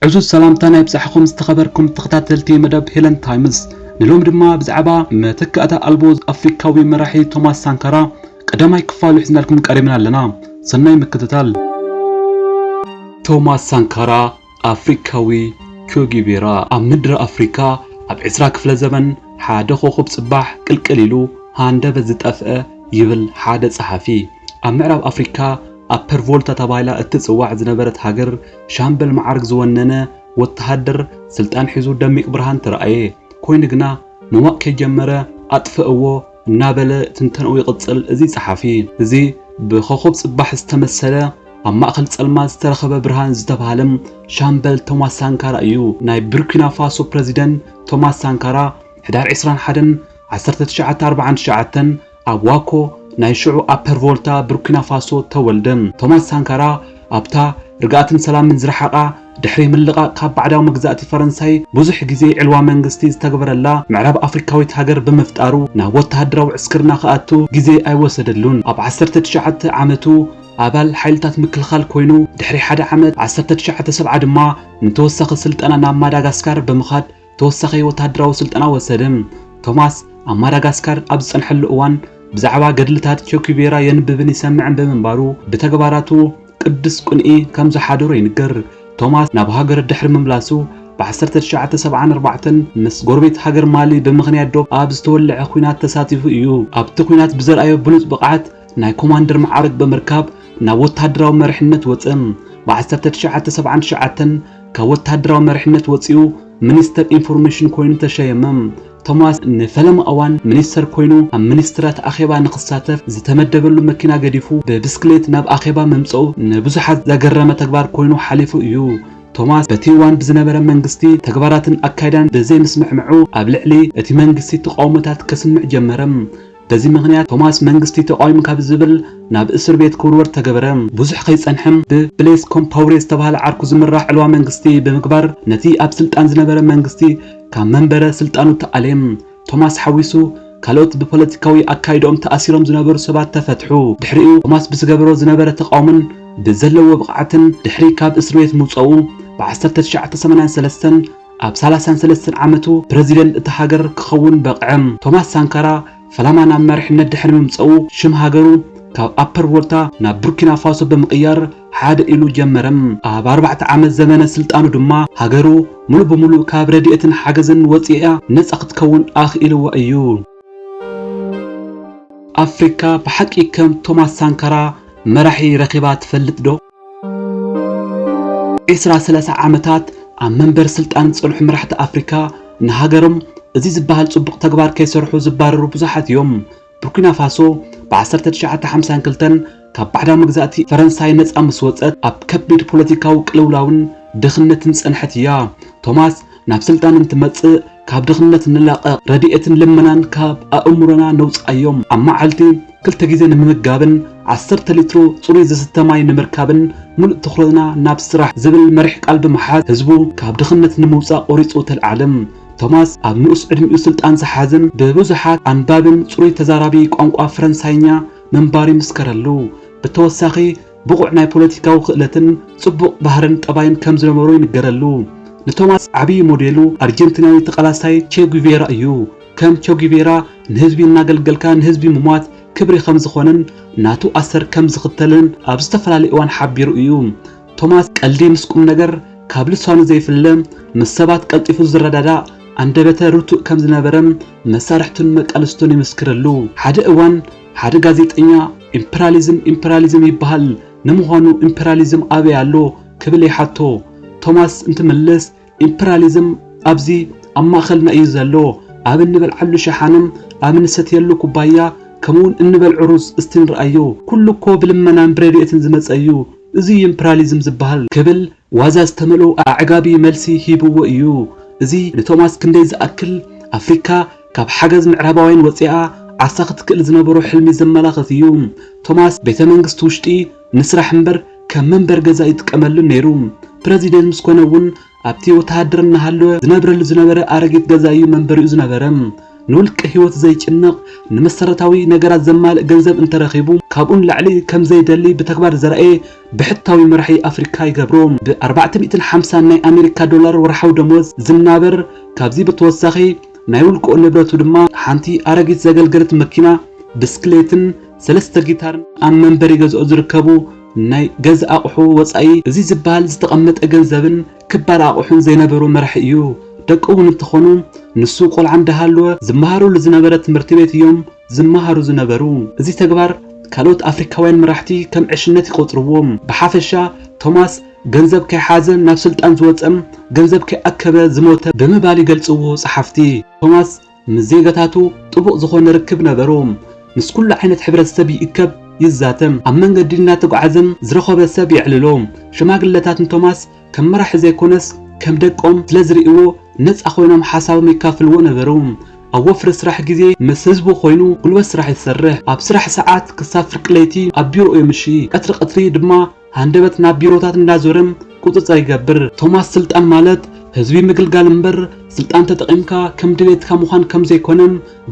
ዕዙዝ ሰላምታና ይብጻሕኹም ዝተኸበርኩም ተኸታተልቲ መደብ ሄለን ታይምስ። ንሎም ድማ ብዛዕባ መተካእታ ኣልቦ ኣፍሪካዊ መራሒ ቶማስ ሳንካራ ቀዳማይ ክፋሉ ሒዝናልኩም ቀሪብና ኣለና። ሰናይ ምክትታል። ቶማስ ሳንካራ ኣፍሪካዊ ቾጊቬራ። ኣብ ምድሪ ኣፍሪካ ኣብ ዕስራ ክፍለ ዘመን ሓደ ኮኾብ ጽባሕ ቅልቅል ኢሉ ሃንደበት ዝጠፍአ ይብል ሓደ ጸሓፊ። ኣብ ምዕራብ ኣፍሪካ ኣፐር ቮልታ ተባሂላ እትጽዋዕ ዝነበረት ሃገር ሻምበል መዓርግ ዝወነነ ወተሃደር ስልጣን ሒዙ ደሚቕ ብርሃን ተራእየ። ኮይኑ ግና ምዋቕ ከይጀመረ ኣጥፍእዎ እናበለ ትንተንኡ ይቕጽል እዚ ጸሓፊ። እዚ ብኾኾብ ጽባሕ ዝተመሰለ ኣብ ማእከል ጸልማት ዝተረኸበ ብርሃን ዝተባህለ ሻምበል ቶማስ ሳንካራ እዩ። ናይ ቡርኪና ፋሶ ፕረዚደንት ቶማስ ሳንካራ ሕዳር ዕስራን ሓደን ዓሰርተ ትሽዓተ ኣርባዓን ትሽዓተን ኣብ ዋኮ ናይ ሽዑ ኣፐር ቮልታ ቡርኪና ፋሶ ተወልደ። ቶማስ ሳንካራ ኣብታ ርግኣትን ሰላምን ዝረሓቓ ድሕሪ ምልቓቕ ካብ ባዕዳዊ መግዛእቲ ፈረንሳይ ብዙሕ ግዜ ዕልዋ መንግስቲ ዝተግበረላ ምዕራብ ኣፍሪካዊት ሃገር ብምፍጣሩ ናብ ወተሃደራዊ ዕስክርና ክኣቱ ግዜ ኣይወሰደሉን። ኣብ ዓሰርተ ትሽዓተ ዓመቱ ኣባል ሓይልታት ምክልኻል ኮይኑ ድሕሪ ሓደ ዓመት ዓሰርተ ትሽዓተ ሰብዓ ድማ ንተወሳኺ ስልጠና ናብ ማዳጋስካር ብምኻድ ተወሳኺ ወተሃደራዊ ስልጠና ወሰደ። ቶማስ ኣብ ማዳጋስካር ኣብ ዝጸንሐሉ እዋን ብዛዕባ ገድልታት ቸኩቬራ የንብብን ይሰምዕን ብምንባሩ ብተግባራቱ ቅዱስ ቅንኢ ከም ዝሓደሮ ይንገር። ቶማስ ናብ ሃገሩ ድሕሪ ምምላሱ ብ ዓሰርተ ትሽዓተ ሰብዓን ኣርባዕተን ምስ ጎረቤት ሃገር ማሊ ብምኽንያት ዶብ ኣብ ዝተወልዐ ኲናት ተሳቲፉ እዩ። ኣብቲ ኲናት ብዘርኣዮ ብሉጽ ብቕዓት ናይ ኮማንደር መዓርግ ብምርካብ ናብ ወተሃደራዊ መሪሕነት ወጸ። ብ ዓሰርተ ትሽዓተ ሰብዓን ትሽዓተን ካብ ወተሃደራዊ መሪሕነት ወጺኡ ሚኒስተር ኢንፎርሜሽን ኮይኑ ተሸየመ። ቶማስ ንፈለማ እዋን ሚኒስተር ኮይኑ ኣብ ሚኒስትራት ኣኼባ ንኽሳተፍ ዝተመደበሉ መኪና ገዲፉ ብብስክሌት ናብ ኣኼባ ምምጽኡ ንብዙሓት ዘገረመ ተግባር ኮይኑ ሓሊፉ እዩ። ቶማስ በቲ እዋን ብዝነበረ መንግስቲ ተግባራትን ኣካይዳን ብዘይምስምዕምዑ ኣብ ልዕሊ እቲ መንግስቲ ተቃውሞታት ከስምዕ ጀመረ። በዚ ምኽንያት ቶማስ መንግስቲ ተቃዊሙ ካብ ዝብል ናብ እስር ቤት ክውርወር ተገበረ። ብዙሕ ከይጸንሐም ብብሌስ ኮምፓውሬ ዝተባህለ ዓርኩ ዝምራሕ ዕልዋ መንግስቲ ብምግባር ነቲ ኣብ ስልጣን ዝነበረ መንግስቲ ካብ መንበረ ስልጣኑ ተኣልየ። ቶማስ ሓዊሱ ካልኦት ብፖለቲካዊ ኣካይድኦም ተኣሲሮም ዝነበሩ ሰባት ተፈትሑ። ድሕሪኡ ቶማስ ብዝገበሮ ዝነበረ ተቃውሞን ብዘለዎ ብቕዓትን ድሕሪ ካብ እስር ቤት ምውፀኡ ብ ዓሰርተ ትሽዓተ ሰማንያን ሰለስተን ኣብ ሰላሳን ሰለስተን ዓመቱ ፕረዚደንት እታ ሃገር ክኸውን በቕዐ። ቶማስ ሳንካራ ፈላማ ናብ መሪሕነት ድሕሪ ምምፀኡ ሽም ሃገሩ ካብ ኣፐር ቮልታ ናብ ቡርኪና ፋሶ ብምቕያር ሓደ ኢሉ ጀመረ። ኣብ ኣርባዕተ ዓመት ዘመነ ስልጣኑ ድማ ሃገሩ ሙሉ ብሙሉ ካብ ረድኤትን ሓገዝን ወፂኣ ነፃ ክትከውን ኣኽኢልዋ እዩ። ኣፍሪካ ብሓቂ ከም ቶማስ ሳንካራ መራሒ ረኺባ ትፈልጥ ዶ? ዒስራ ሰላሳ ዓመታት ኣብ መንበር ስልጣን ዝጸንሑ መራሕቲ ኣፍሪካ ንሃገሮም እዚ ዝበሃል ጽቡቕ ተግባር ከይሰርሑ ዝባረሩ ብዙሓት እዮም። ቡርኪና ፋሶ ብ ዓሰርተ ትሽዓተ ሓምሳን ክልተን ካብ ባዕዳዊ መግዛእቲ ፈረንሳይ ነጻ ምስ ወጸት ኣብ ከቢድ ፖለቲካዊ ቅልውላውን ድኽነትን ጸንሐት እያ። ቶማስ ናብ ስልጣን እንትመጽእ ካብ ድኽነት ንላቐቕ ረድኤትን ልመናን ካብ ኣእምሮና ነውጽኣዮም። ኣብ መዓልቲ ክልተ ግዜ ንምምጋብን ዓሰርተ ሊትሮ ጽሩይ ዝስተ ማይ ንምርካብን ምሉእ ትኹረትና ናብ ስራሕ ዝብል መሪሕ ቃል ብምሓዝ ህዝቡ ካብ ድኽነት ንምውጻእ ቆሪጹ ተልዓለ። ቶማስ ኣብ ንኡስ ዕድሚኡ ስልጣን ዝሓዘን ብብዙሓት ኣንባብን ጽሩይ ተዛራቢ ቋንቋ ፈረንሳይኛ ምንባሩ ይምስከረሉ። ብተወሳኺ ብቑዕ ናይ ፖለቲካዊ ክእለትን ጽቡቕ ባህርን ጠባይን ከም ዝነበሮ ይንገረሉ። ንቶማስ ዓብዪ ሞዴሉ ኣርጀንቲናዊ ተቓላሳይ ቼ ጉቬራ እዩ። ከም ቼ ጉቬራ ንህዝቢ እናገልገልካ ንህዝቢ ምሟት ክብሪ ከም ዝኾነን ናቱ ኣሰር ከም ዝኽተልን ኣብ ዝተፈላለየ እዋን ሓቢሩ እዩ። ቶማስ ቀልዲ ምስ ቁም ነገር ካብ ልሳኑ ዘይፍለ፣ ምስ ሰባት ቀልጢፉ ዝረዳዳእ፣ ኣንደበተ ርቱእ ከም ዝነበረ መሳርሕቱን መቃልስቱን ይምስክርሉ። ሓደ እዋን ሓደ ጋዜጠኛ ኢምፐራሊዝም ኢምፐራሊዝም ይበሃል፣ ንምዃኑ ኢምፐራሊዝም ኣበይ ኣሎ ክብል ይሓቶ። ቶማስ እንትምልስ ኢምፐራሊዝም ኣብዚ ኣብ ማእኸልና እዩ ዘሎ፣ ኣብ እንበልዓሉ ሸሓነ፣ ኣብ እንሰትየሉ ኩባያ፣ ከምኡውን እንበልዖ ሩዝ እስቲ ንርኣዮ፣ ኩሉ እኮ ብልመናን ብረድኤትን ዝመፀ እዩ፣ እዚ እዩ ኢምፐራሊዝም ዝበሃል ክብል ዋዛ ዝተመልኦ ኣዕጋቢ መልሲ ሂብዎ እዩ። እዚ ንቶማስ ክንደይ ዝኣክል ኣፍሪካ ካብ ሓገዝ ምዕራባውያን ወፂኣ ዓሳ ክትክእል ዝነበሮ ሕልሚ ዘመላኽት እዩ። ቶማስ ቤተ መንግስቲ ውሽጢ ንስራሕ እምበር ከም መንበር ገዛ ይጥቀመሉ ነይሩ። ፕረዚደንት ምስ ኮነ እውን ኣብቲ ወተሃደር እናሃለወ ዝነብረሉ ዝነበረ ኣረጊት ገዛ እዩ መንበሪኡ ዝነበረ። ንውልቀ ህይወት ዘይጭነቕ፣ ንመሰረታዊ ነገራት ዘማልእ ገንዘብ እንተረኺቡ ካብኡ ንላዕሊ ከም ዘይደሊ ብተግባር ዘርኣየ ብሕታዊ መራሒ ኣፍሪካ ይገብሮ። ብ450 ናይ ኣሜሪካ ዶላር ወርሓዊ ደሞዝ ዝናበር፣ ካብዚ ብተወሳኺ ናይ ውልቅኡ ንብረቱ ድማ ሓንቲ ኣረጊት ዘገልገለት መኪና፣ ብስክሌትን ሰለስተ ጊታርን ኣብ መንበሪ ገዝኦ ዝርከቡ ናይ ገዛ ኣቑሑ ወጻኢ እዚ ዝበሃል ዝተቐመጠ ገንዘብን ክባር ኣቑሑን ዘይነበሮ መራሒ እዩ። ደቁ እውን እንተኾኑ ንሱ ቆልዓ እንዳሃለወ ዝመሃሩሉ ዝነበረ ትምህርቲ ቤት እዮም ዝመሃሩ ዝነበሩ። እዚ ተግባር ካልኦት ኣፍሪካውያን መራሕቲ ከም ዕሽነት ይቆጽርዎ። ብሓፈሻ ቶማስ ገንዘብ ከይሓዘ ናብ ስልጣን ዝወጸም ገንዘብ ከይኣከበ ዝሞተ ብምባል ይገልጽዎ ጸሓፍቲ። ቶማስ ምስ ዜጋታቱ ጥቡቕ ዝኾነ ርክብ ነበሮ። ምስ ኩሉ ዓይነት ሕብረተሰብ ይእከብ ይዛተም። ኣብ መንገዲ እናተጓዓዘም ዝረኸበ ሰብ የዕልሎ። ሽማግለታት ንቶማስ ከም መራሒ ዘይኮነስ ከም ደቆም ስለ ዝርእይዎ ነጻ ኮይኖም ሓሳቦም የካፍልዎ ነበሩ። ኣብ ወፍሪ ስራሕ ግዜ ምስ ህዝቡ ኮይኑ ጉልበት ስራሕ ይሰርሕ። ኣብ ስራሕ ሰዓት ክሳብ ፍርቂ ለይቲ ኣብ ቢሮኡ የምሺ። ቀትሪ ቀትሪ ድማ ሃንደበት ናብ ቢሮታት እንዳዞረ ቁጽጽር ይገብር። ቶማስ ስልጣን ማለት ህዝቢ ምግልጋል እምበር ስልጣን ተጠቒምካ ከም ድሌትካ ምዃን ከም ዘይኮነ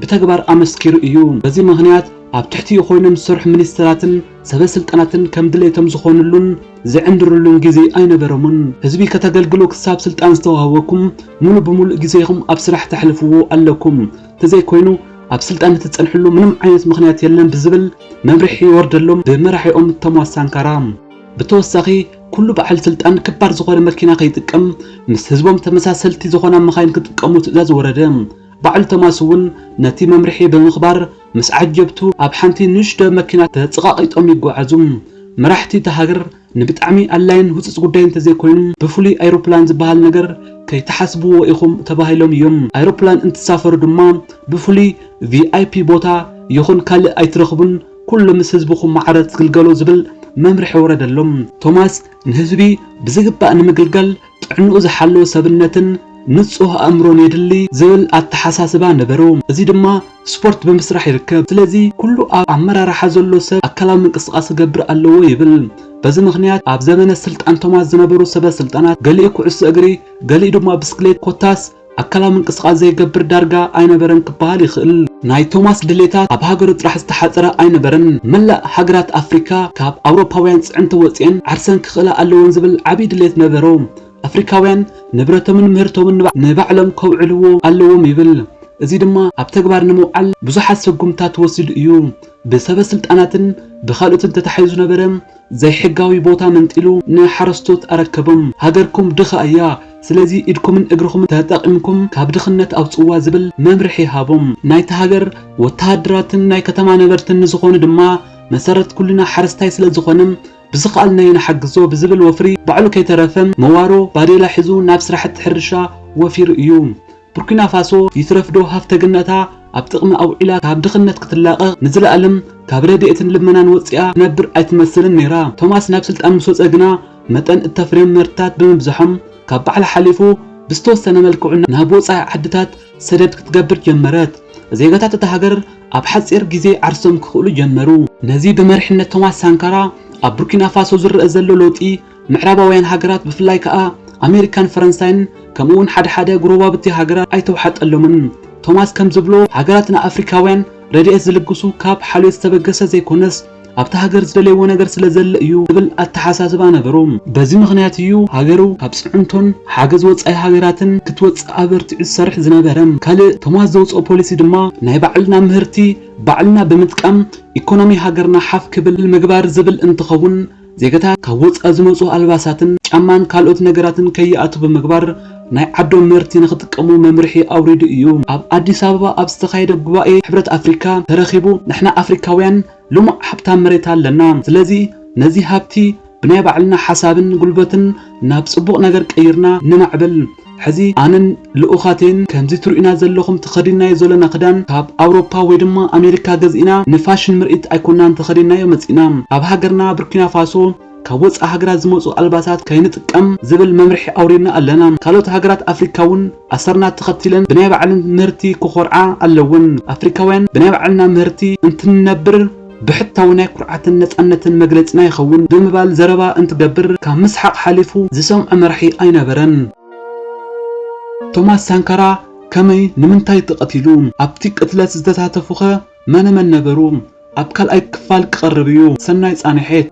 ብተግባር ኣመስኪሩ እዩ። በዚ ምኽንያት ኣብ ትሕቲኡ ኮይኖም ዝሰርሑ ሚኒስተራትን ሰበ ስልጣናትን ከም ድሌቶም ዝኾንሉን ዝዕንድርሉን ግዜ ኣይነበሮምን። ህዝቢ ከተገልግሉ ክሳብ ስልጣን ዝተዋህበኩም ሙሉ ብሙሉእ ግዜኹም ኣብ ስራሕ ተሕልፍዎ ኣለኩም። ተዘይኮይኑ ኣብ ስልጣን እትጸንሕሉ ምንም ዓይነት ምኽንያት የለን ብዝብል መምርሒ ይወርደሎም ብመራሒኦም ቶማስ ሳንካራ። ብተወሳኺ ኩሉ በዓል ስልጣን ክባር ዝኾነ መኪና ከይጥቀም ምስ ህዝቦም ተመሳሰልቲ ዝኾና መኻይን ክጥቀሙ ትእዛዝ ወረደ። ባዕሉ ቶማስ እውን ነቲ መምርሒ ብምኽባር ምስ ዓጀብቱ ኣብ ሓንቲ ንእሽቶ መኪና ተጸቓቒጦም ይጓዓዙ። መራሕቲ እታ ሃገር ንብጣዕሚ ኣላይን ህጹጽ ጉዳይ እንተዘይኮይኑ ብፍሉይ ኣይሮፕላን ዝበሃል ነገር ከይትሓስብዎ ኢኹም ተባሂሎም እዮም። ኣይሮፕላን እንትሳፈሩ ድማ ብፍሉይ ቪኣይፒ ቦታ ይኹን ካልእ ኣይትረኽቡን፣ ኩሉ ምስ ህዝብኹም ማዕረ ትግልገሉ ዝብል መምርሒ ወረደሎም። ቶማስ ንህዝቢ ብዝግባእ ንምግልጋል ጥዕንኡ ዝሓለወ ሰብነትን ንጹህ ኣእምሮን የድሊ ዝብል ኣተሓሳስባ ነበሮ። እዚ ድማ ስፖርት ብምስራሕ ይርከብ። ስለዚ ኩሉ ኣብ ኣመራርሓ ዘሎ ሰብ ኣካላዊ ምንቅስቓስ ክገብር ኣለዎ ይብል። በዚ ምኽንያት ኣብ ዘመነ ስልጣን ቶማስ ዝነበሩ ሰበ ስልጣናት ገሊኡ ኩዕሶ እግሪ፣ ገሊኡ ድማ ብስክሌት ኮታስ ኣካላዊ ምንቅስቓስ ዘይገብር ዳርጋ ኣይነበረን ክበሃል ይኽእል። ናይ ቶማስ ድሌታት ኣብ ሃገሩ ጥራሕ ዝተሓጸረ ኣይነበረን። መላእ ሃገራት ኣፍሪካ ካብ ኣውሮፓውያን ጽዕንቶ ወጺኤን ዓርሰን ክኽእላ ኣለወን ዝብል ዓብዪ ድሌት ነበሮ። ኣፍሪካውያን ንብረቶምን ምህርቶምን ንባ-፣ ንባዕሎም ከውዕልዎ ኣለዎም ይብል። እዚ ድማ ኣብ ተግባር ንምውዓል ብዙሓት ስጉምታት ወሲዱ እዩ። ብሰበ ስልጣናትን ብኻልኦትን ተታሒዙ ዝነበረ ዘይሕጋዊ ቦታ መንጢሉ ንሓረስቶት ኣረከቦም። ሃገርኩም ድኻ እያ፣ ስለዚ ኢድኩምን እግርኹምን ተጠቒምኩም ካብ ድኽነት ኣውጽዋ ዝብል መምርሒ ሃቦም። ናይታ ሃገር ወተሃደራትን ናይ ከተማ ነበርትን ንዝኾኑ ድማ መሰረት ኩልና ሓረስታይ ስለ ዝኾነ ብዝኸኣልናዮ ንሓግዞ ብዝብል ወፍሪ ባዕሉ ከይተረፈ መዋሮ፣ ባዴላ ሒዙ ናብ ስራሕቲ ሕርሻ ወፊሩ እዩ። ቡርኪና ፋሶ ይትረፍዶ ሃፍተግነታ ኣብ ጥቕሚ ኣውዒላ ካብ ድኽነት ክትላቐቕ ንዝለኣለም ካብ ረድኤትን ልመናን ወፂኣ ትነብር ኣይትመስልን ነይራ። ቶማስ ናብ ስልጣን ምስ ወፀ ግና መጠን እተፍርዮም ምህርትታት ብምብዝሖም ካብ ባዕላ ሓሊፉ ብዝተወሰነ መልክዑ ናብ ወፃኢ ዓድታት ሰደድ ክትገብር ጀመረት። ዜጋታት እታ ሃገር ኣብ ሓፂር ግዜ ዓርሶም ክኽእሉ ጀመሩ። ነዚ ብመሪሕነት ቶማስ ሳንካራ ኣብ ቡርኪና ፋሶ ዝረአ ዘሎ ለውጢ ምዕራባውያን ሃገራት ብፍላይ ከኣ ኣሜሪካን ፈረንሳይን ከምኡውን ሓደ ሓደ ጎረባብቲ ሃገራት ኣይተውሓጠሎምን። ቶማስ ከም ዝብሎ ሃገራት ንኣፍሪካውያን ረድኤት ዝልግሱ ካብ ሓልዮት ዝተበገሰ ዘይኮነስ ኣብታ ሃገር ዝደለይዎ ነገር ስለ ዘለ እዩ ዝብል ኣተሓሳስባ ነበሮ። በዚ ምኽንያት እዩ ሃገሩ ካብ ፅዕንቶን ሓገዝ ወፃኢ ሃገራትን ክትወፅእ ኣበርቲዑ ዝሰርሕ ዝነበረ። ካልእ ቶማስ ዘውፅኦ ፖሊሲ ድማ ናይ ባዕልና ምህርቲ ባዕልና ብምጥቃም ኢኮኖሚ ሃገርና ሓፍ ክብል ምግባር ዝብል እንትኸውን ዜጋታት ካብ ወፃኢ ዝመፁ ኣልባሳትን ጫማን ካልኦት ነገራትን ከይኣቱ ብምግባር ናይ ዓዶም ምህርቲ ንክጥቀሙ መምርሒ ኣውሪዱ እዩ። ኣብ ኣዲስ ኣበባ ኣብ ዝተኻየደ ጉባኤ ሕብረት ኣፍሪካ ተረኺቡ ንሕና ኣፍሪካውያን ልሙዕ ሃብታም መሬት ኣለና። ስለዚ ነዚ ሃብቲ ብናይ ባዕልና ሓሳብን ጉልበትን ናብ ጽቡቕ ነገር ቀይርና ንማዕብል። ሕዚ ኣነን ልኡኻተይን ከምዚ ትርእዩና ዘለኹም ተኸዲንናዮ ዘለና ክዳን ካብ ኣውሮፓ ወይ ድማ ኣሜሪካ ገዚእና ንፋሽን ምርኢት ኣይኮናን ተኸዲንናዮ መጺእና። ኣብ ሃገርና ቡርኪና ፋሶ ካብ ወጻኢ ሃገራት ዝመጹ ኣልባሳት ከይንጥቀም ዝብል መምርሒ ኣውሪድና ኣለና። ካልኦት ሃገራት ኣፍሪካ እውን ኣሰርና ተኸቲለን ብናይ ባዕለን ምህርቲ ክኾርዓ ኣለወን። ኣፍሪካውያን ብናይ ባዕልና ምህርቲ እንትንነብር ብሕታዊ ናይ ኩርዓትን ነጻነትን መግለጺና ይኸውን ብምባል ዘረባ እንትገብር ካብ ምስሓቕ ሓሊፉ ዝሰምዖ መራሒ ኣይነበረን። ቶማስ ሳንካራ ከመይ ንምንታይ ተቐቲሉ? ኣብቲ ቅትለት ዝተሳተፉኸ መነ መን ነበሩ? ኣብ ካልኣይ ክፋል ክቐርብ እዩ። ሰናይ ጻንሒት።